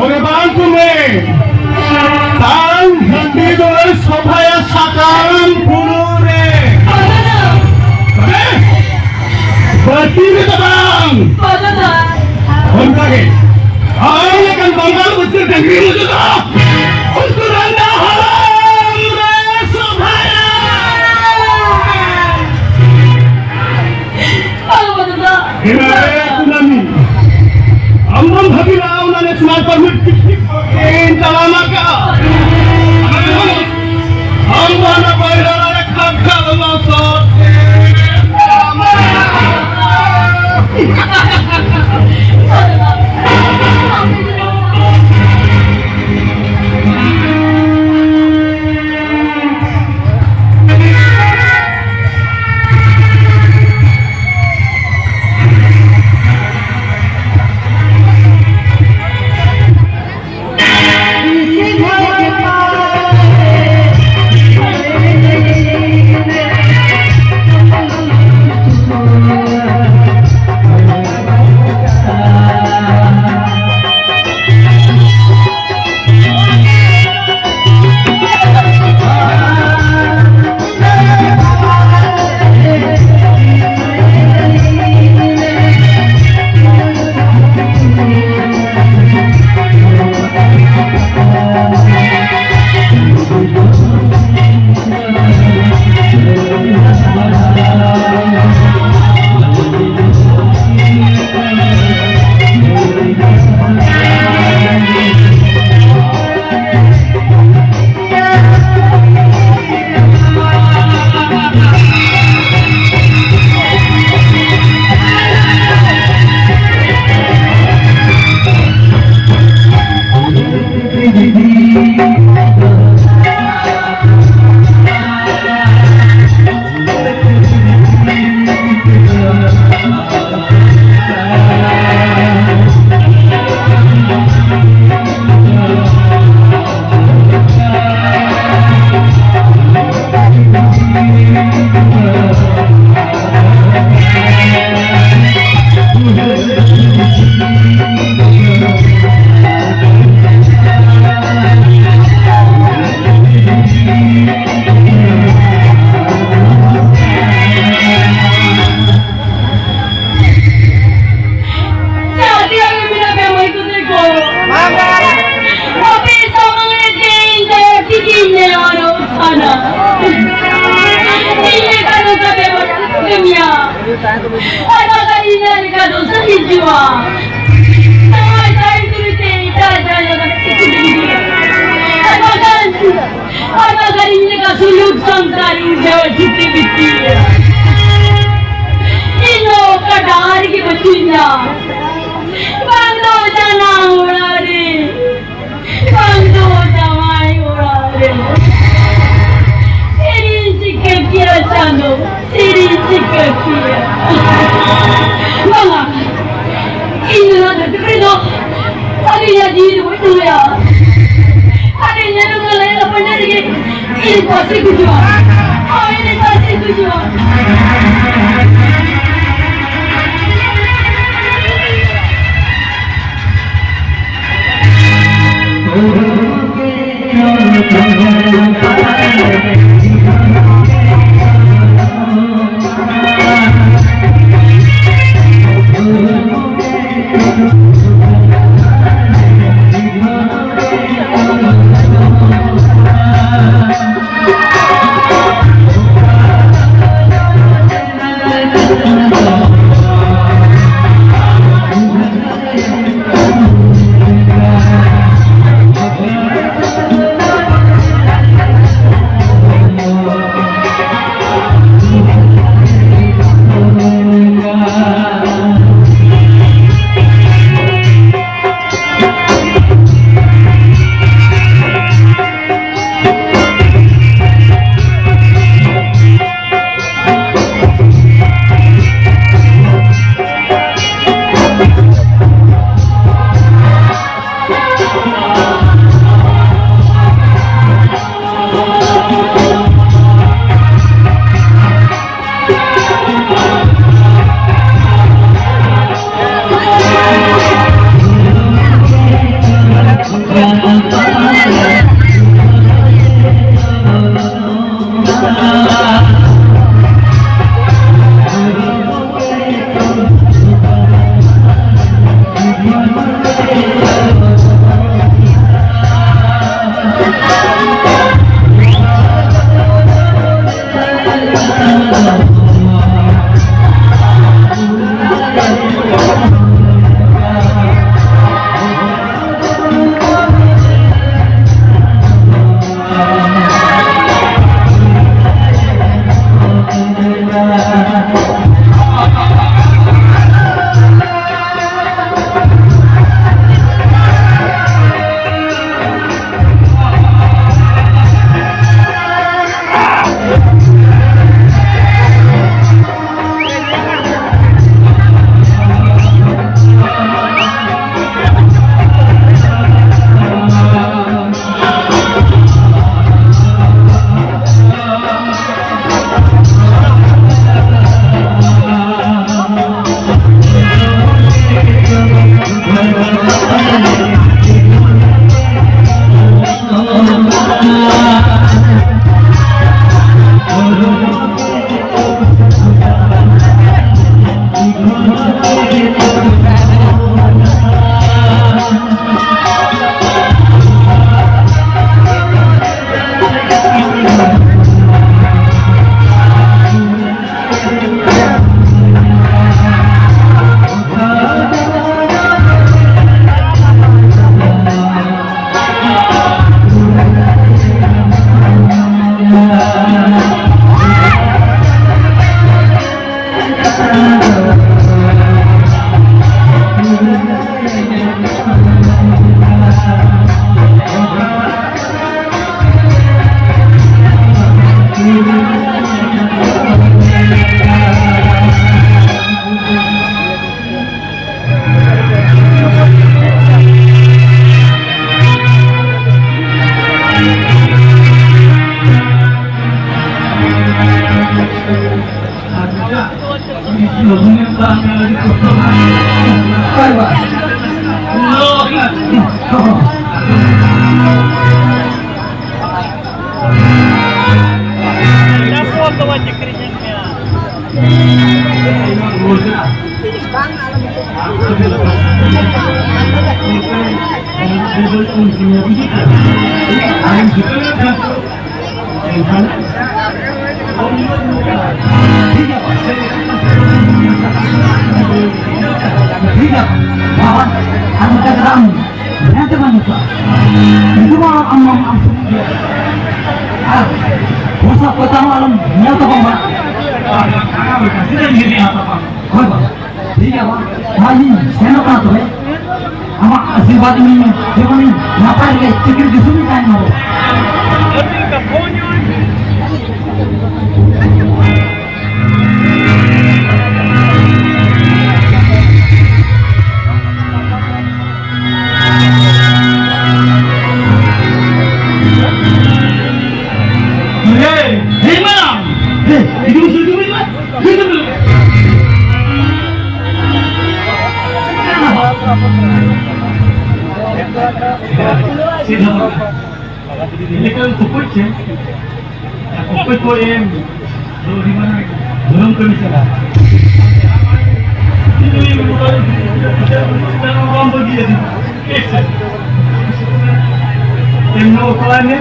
ᱚᱱᱮ ᱵᱟᱝ ᱠᱚ ᱢᱮᱱ, ᱛᱟᱝ ᱦᱟᱺᱰᱤ ᱫᱚᱭ ᱥᱚᱵᱷᱟᱭᱟ ᱥᱟᱠᱟᱢ ᱯᱷᱩᱲᱩᱜ ᱨᱮ᱾ ᱛᱚᱵᱮ ᱵᱟᱹᱴᱤ ᱨᱮᱫᱚ ᱵᱟᱝ᱾ ᱵᱟᱵᱟ ᱫᱚ᱾ ᱚᱱᱠᱟᱜᱮ ᱟᱢ ᱞᱮᱠᱟᱱ ᱵᱟᱝᱜᱟᱞ ᱵᱩᱡᱽ ᱰᱟᱹᱝᱨᱤ ᱢᱩᱪᱟᱹᱫᱚᱜᱼᱟ᱾ ᱩᱱᱠᱩ ᱨᱟᱸᱰᱟ ᱦᱟᱲᱟᱢ ᱨᱮ ᱥᱚᱵᱷᱟᱭᱟ᱾ ᱵᱟᱵᱟ ᱫᱚ᱾ ᱦᱮᱸ, ᱠᱩᱱᱟᱹᱢᱤ᱾ ᱟᱢ ᱫᱚᱢ ᱵᱷᱟᱹᱵᱤ ᱞᱮᱜᱼᱟ ᱚᱱᱟ national permit ᱯᱤᱪᱷᱤ ᱤᱧ ᱛᱟᱲᱟᱢ ᱟᱠᱟᱜᱼᱟ? ᱟᱢ ᱫᱚ ᱚᱱᱟ ᱵᱟᱭᱨᱟ ᱨᱮ ᱠᱷᱟᱯ ᱠᱷᱟᱯ ᱞᱚᱥᱚᱫ ᱛᱮ ᱛᱟᱲᱟᱢ ᱟᱠᱟᱜᱼᱟ᱾ ᱧᱟᱢᱚᱜ ᱠᱟᱱᱟ᱾ ᱤᱧ ᱞᱮᱠᱟ ᱫᱚ ᱠᱟᱛᱮ ᱵᱟᱹᱱᱩᱜ ᱠᱟᱹᱢᱤᱭᱟ᱾ ᱟᱨ ᱵᱟᱠᱷᱟᱱ ᱤᱧ ᱞᱮᱠᱟ ᱫᱚ ᱥᱟᱹᱦᱤ ᱡᱩᱣᱟ᱾ ᱱᱚᱣᱟ ᱴᱟᱭᱤᱢ ᱛᱩᱞᱩᱡ ᱛᱮ ᱮᱴᱟᱜ ᱡᱟᱭᱜᱟ ᱨᱮ ᱤᱧ ᱜᱤᱰᱤᱭᱟ᱾ ᱟᱨ ᱵᱟᱠᱷᱟᱱ, ᱟᱨ ᱵᱟᱠᱷᱟᱱ ᱤᱧ ᱞᱮᱠᱟ ᱥᱩᱞᱩᱠ ᱥᱚᱝᱥᱟᱨ ᱤᱧ ᱡᱟᱹᱣ ᱪᱷᱩᱴᱤ ᱵᱤᱴᱤᱭᱟ᱾ ᱤᱧ ᱫᱚ ᱚᱠᱟ ᱰᱟᱦᱟᱨ ᱜᱮ ᱵᱟᱹᱪᱩᱧᱟ᱾ ᱵᱟᱝ ᱫᱚ ᱡᱟᱱᱟᱢ ᱚᱲᱟᱜ ᱨᱮ᱾ ᱵᱟᱝ ᱫᱚ ᱡᱟᱶᱟᱭ ᱚᱲᱟᱜ ᱨᱮ᱾ ᱪᱮᱫ ᱤᱧ ᱪᱤᱠᱟᱹ ᱠᱮᱭᱟ ᱪᱟᱸᱫᱚ? ᱪᱮᱫ ᱤᱧ ᱪᱤᱠᱟᱹ ᱠᱮᱭᱟ? ᱵᱟᱝᱟ, ᱤᱧ ᱱᱚᱣᱟ ᱫᱷᱟᱹᱨᱛᱤ ᱨᱮᱫᱚ ᱟᱹᱞᱤᱧᱟᱜ ᱡᱤᱣᱤ ᱫᱚ ᱵᱟᱹᱧ ᱫᱚᱦᱚᱭᱟ᱾ ᱟᱹᱞᱤᱧ ᱧᱮᱞᱚᱜ ᱠᱟᱱᱟ ᱞᱟᱭᱞᱟ ᱯᱟᱸᱡᱟ ᱨᱮᱜᱮ ᱤᱧ ᱯᱟᱹᱥᱤ ᱜᱩᱡᱩᱜᱼᱟ᱾ ᱦᱳᱭ, ᱤᱧ ᱯᱟᱹᱥᱤ ᱜᱩᱡᱩᱜᱼᱟ᱾ ᱴᱷᱤᱠ ᱜᱮᱭᱟ, ᱵᱟᱵᱟ, ᱟᱨ ᱢᱤᱫᱴᱟᱝ ᱠᱟᱛᱷᱟ ᱟᱢ ᱦᱮᱸ ᱥᱮ ᱵᱟᱝ ᱢᱮᱥᱟ? ᱱᱤᱛᱚᱜ ᱢᱟ ᱟᱢ, ᱟᱢ, ᱟᱢ ᱥᱩᱢᱩᱝ ᱜᱮ᱾ ᱟᱨ ᱵᱷᱚᱨᱥᱟ ᱯᱚᱭᱥᱟ ᱦᱚᱸ ᱟᱞᱚᱢ ᱧᱮᱞ ᱛᱟᱵᱚᱱ ᱢᱟ᱾ ᱪᱮᱫᱟᱜ ᱤᱧ ᱧᱮᱞᱮᱜᱼᱟ ᱛᱟᱯᱟᱢ? ᱦᱳᱭ ᱵᱟᱵᱟ, ᱴᱷᱤᱠ ᱜᱮᱭᱟ ᱵᱟᱵᱟ, ᱛᱟᱦᱞᱮ ᱤᱧ ᱥᱮᱱᱚᱜ ᱠᱟᱱᱟ ᱛᱚᱵᱮ᱾ ᱟᱢᱟᱜ ᱟᱥᱤᱨᱵᱟᱫᱽ ᱤᱧ ᱡᱮᱢᱚᱱ ᱤᱧ ᱱᱟᱯᱟᱭ ᱨᱮ ᱪᱟᱹᱠᱨᱤ ᱫᱤᱥᱚᱢ ᱤᱧ ᱛᱟᱦᱮᱱ ᱢᱟ ᱵᱟᱵᱟ᱾ Hey, hey, ma'am. Hey, you do something like that? You do something like that? Sit down. Ini kan tukul sih. Tukul ko em. Lo di mana? Belum kami sana. Ini bukan orang bagi ya. Em no plan ya.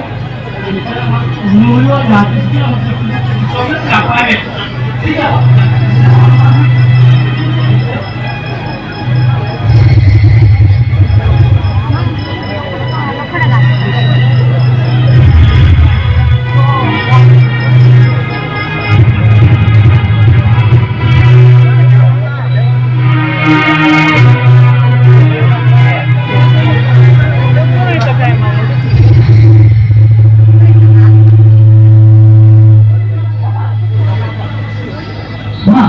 ᱢᱟ,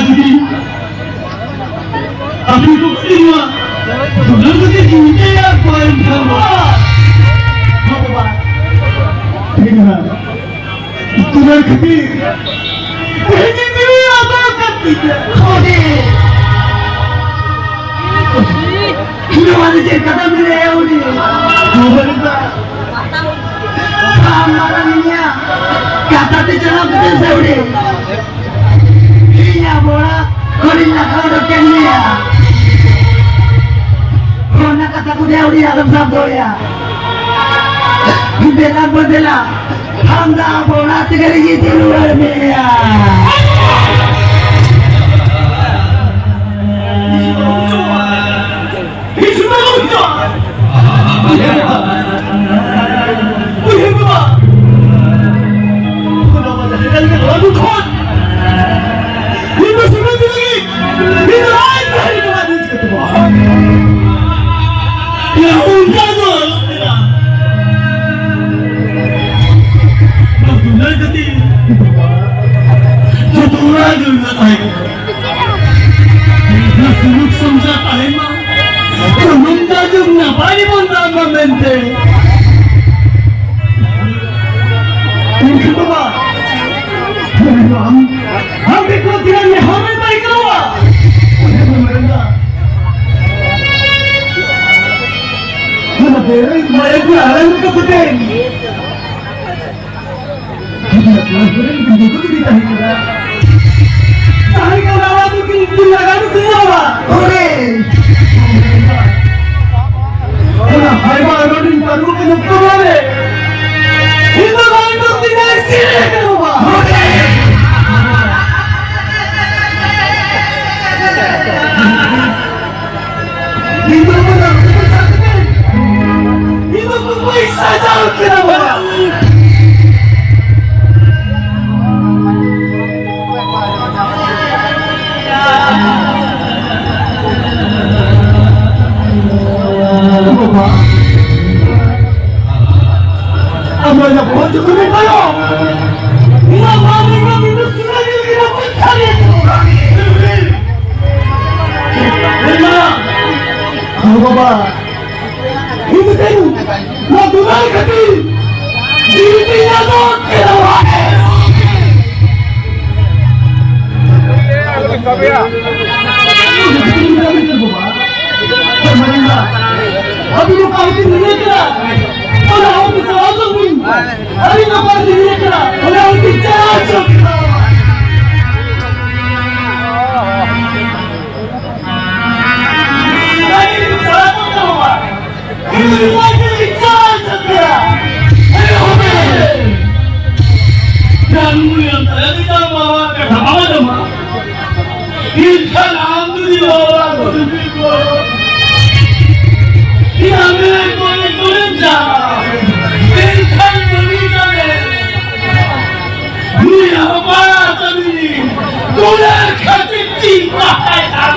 ᱡᱩᱫᱤ ᱟᱯᱮ ᱠᱚ ᱠᱟᱹᱴᱤᱡ ᱱᱚᱣᱟ ᱫᱩᱞᱟᱹᱲ ᱠᱟᱛᱮ ᱪᱤᱱᱛᱟᱹᱭᱟ ᱠᱚ ᱮᱱᱠᱷᱟᱱ ᱵᱟᱵᱟ, ᱦᱮᱸ ᱵᱟᱵᱟ, ᱴᱷᱤᱠ ᱜᱮᱭᱟ᱾ ᱫᱩᱞᱟᱹᱲ ᱠᱷᱟᱹᱛᱤᱨ ᱛᱮᱦᱮᱧ ᱡᱤᱣᱤ ᱟᱫᱚ ᱠᱟᱹᱴᱤᱡ ᱠᱷᱚᱱᱮ ᱱᱚᱣᱟ ᱨᱮ ᱪᱮᱫ ᱠᱟᱛᱷᱟ ᱢᱮᱱᱟᱭᱟ ᱩᱱᱤ? ᱵᱟᱵᱟ ᱨᱮ ᱫᱚ ᱟᱢ ᱢᱟᱨᱟᱝ ᱤᱧᱟᱹᱜ ᱠᱟᱛᱷᱟ ᱛᱮ ᱪᱟᱞᱟᱣ ᱠᱟᱛᱮ ᱥᱮ ᱩᱱᱤ ᱤᱧ ᱟᱵᱚ ᱚᱲᱟᱜ ᱠᱷᱚᱱᱤᱧ ᱞᱟᱜᱟᱣ ᱚᱰᱚᱠ ᱠᱮᱫ ᱢᱮᱭᱟ᱾ ᱚᱱᱟ ᱠᱟᱛᱷᱟ ᱠᱚ ᱫᱮᱣ ᱨᱮᱭᱟᱜ ᱫᱚᱢ ᱥᱟᱵ ᱫᱚᱦᱚᱭᱟ᱾ ᱫᱮᱞᱟ ᱵᱚ ᱫᱮᱞᱟ, ᱟᱢ ᱫᱚ ᱟᱵᱚ ᱚᱲᱟᱜ ᱛᱮᱜᱮ ᱞᱮ ᱤᱫᱤ ᱨᱩᱣᱟᱹᱲ ᱢᱮᱭᱟ᱾ ᱩᱭᱦᱟᱹᱨ ᱵᱟᱵᱟ, ᱚᱱᱟ ᱢᱟ ᱡᱟᱦᱟᱸ ᱞᱮᱠᱟ ᱱᱚᱣᱟ ᱫᱩᱠ ᱠᱷᱚᱱ ᱤᱧ ᱫᱚ ᱥᱩᱱᱩᱢ ᱫᱤ ᱞᱟᱹᱜᱤᱫ, ᱤᱧ ᱫᱚ ᱟᱡ ᱫᱷᱟᱨᱮ ᱫᱚ ᱵᱟᱝ ᱤᱧ ᱪᱤᱠᱟᱹ ᱛᱟᱵᱚᱱᱟ᱾ ᱭᱟ, ᱚᱱᱠᱟ ᱫᱚ ᱟᱞᱚᱢ ᱢᱮᱱᱟ᱾ ᱱᱚᱣᱟ ᱫᱩᱞᱟᱹᱲ ᱠᱷᱟᱹᱛᱤᱨ ᱡᱚᱛᱚ ᱦᱚᱲᱟᱜ ᱫᱩᱞᱟᱹᱲ ᱛᱟᱦᱮᱸ ᱠᱟᱱᱟ᱾ ᱱᱚᱣᱟ ᱥᱩᱞᱩᱠ ᱥᱚᱝᱥᱟᱨ ᱛᱟᱦᱮᱱ ᱢᱟ᱾ ᱥᱩᱱᱩᱢ ᱫᱟᱜ ᱡᱚᱢ ᱱᱟᱯᱟᱭ ᱜᱮᱵᱚᱱ ᱛᱟᱦᱮᱱ ᱢᱟ ᱢᱮᱱᱛᱮ᱾ ᱩᱱᱠᱩ ᱵᱟᱵᱟ, ᱟᱢ, ᱟᱢ ᱫᱤᱠᱩ ᱛᱤᱱᱟᱹᱜ ᱱᱮᱦᱚᱨ ᱢᱮᱱ ᱫᱟᱲᱮ ᱠᱟᱱᱟ ᱵᱟᱵᱟ? ᱚᱱᱟ ᱫᱚ ᱢᱟᱭᱟ ᱠᱚ ᱟᱲᱟᱝ ᱠᱚ ᱠᱚᱛᱮ᱾ ᱛᱟᱦᱮᱸ ᱠᱟᱱᱟ ᱵᱟᱵᱟ ᱫᱚ ᱠᱤᱱ ᱞᱟᱜᱟ ᱫᱚ ᱠᱤᱱ ᱵᱟᱵᱟ᱾ ᱦᱳᱭ᱾ ᱚᱱᱟ ᱦᱟᱭᱵᱟ ᱟᱨᱚᱰᱤᱧ ᱯᱟᱹᱨᱩ ᱠᱚ ᱱᱩᱠᱛᱚ ᱵᱟᱨᱮ᱾ ᱤᱧ ᱫᱚ ᱵᱟᱝ ᱫᱚ ᱛᱤᱱᱟᱹᱜ ᱥᱤᱨᱮ ᱠᱟᱱᱟ ᱵᱟᱵᱟ᱾ ᱦᱳᱭ᱾ ᱤᱧ ᱫᱚ ᱵᱟᱝ ᱫᱚ ᱛᱤᱱᱟᱹᱜ ᱥᱤᱨᱮ ᱠᱟᱱᱟ ᱵᱟᱵᱟ᱾ ᱵᱟᱵᱟ, ᱟᱢᱟᱜ ᱧᱟᱯᱟᱢ ᱡᱚᱛᱚ ᱢᱮᱛᱟᱭᱟ᱾ ᱤᱧᱟᱜ ᱢᱟ ᱢᱮᱱᱟ ᱢᱤᱫ ᱥᱩᱨᱟ ᱜᱮ ᱞᱟᱹᱜᱤᱫ ᱵᱟᱹᱧ ᱥᱟᱹᱨᱤᱭᱟ᱾ ᱤᱧ ᱫᱚ ᱱᱚᱣᱟ ᱫᱩᱞᱟᱹᱲ ᱠᱷᱟᱹᱛᱤᱨ ᱡᱤᱣᱤ ᱛᱤᱧ ᱟᱫᱚᱜ ᱠᱮᱫᱟ᱾ ᱟᱹᱵᱤᱱ ᱚᱠᱟ ᱨᱮᱵᱤᱱ ᱧᱮᱞ ᱠᱮᱫᱟ? ᱚᱱᱟ ᱦᱚᱲ ᱠᱚ ᱪᱟᱞᱟᱣ ᱦᱚᱪᱚ ᱵᱤᱱ᱾ ᱟᱹᱞᱤᱧ ᱚᱠᱟ ᱨᱮᱵᱤᱱ ᱧᱮᱞ ᱠᱮᱫᱟ? ᱚᱱᱟ ᱦᱚᱲ ᱠᱚ ᱪᱟᱞᱟᱣ ᱦᱚᱪᱚ ᱵᱤᱱ᱾ ᱩᱱᱤ ᱟᱵᱟᱨ ᱩᱱᱤ ᱫᱩᱞᱟᱹᱲ ᱠᱷᱟᱹᱛᱤᱨ ᱪᱤᱱᱛᱟᱹᱭ ᱠᱟᱱ᱾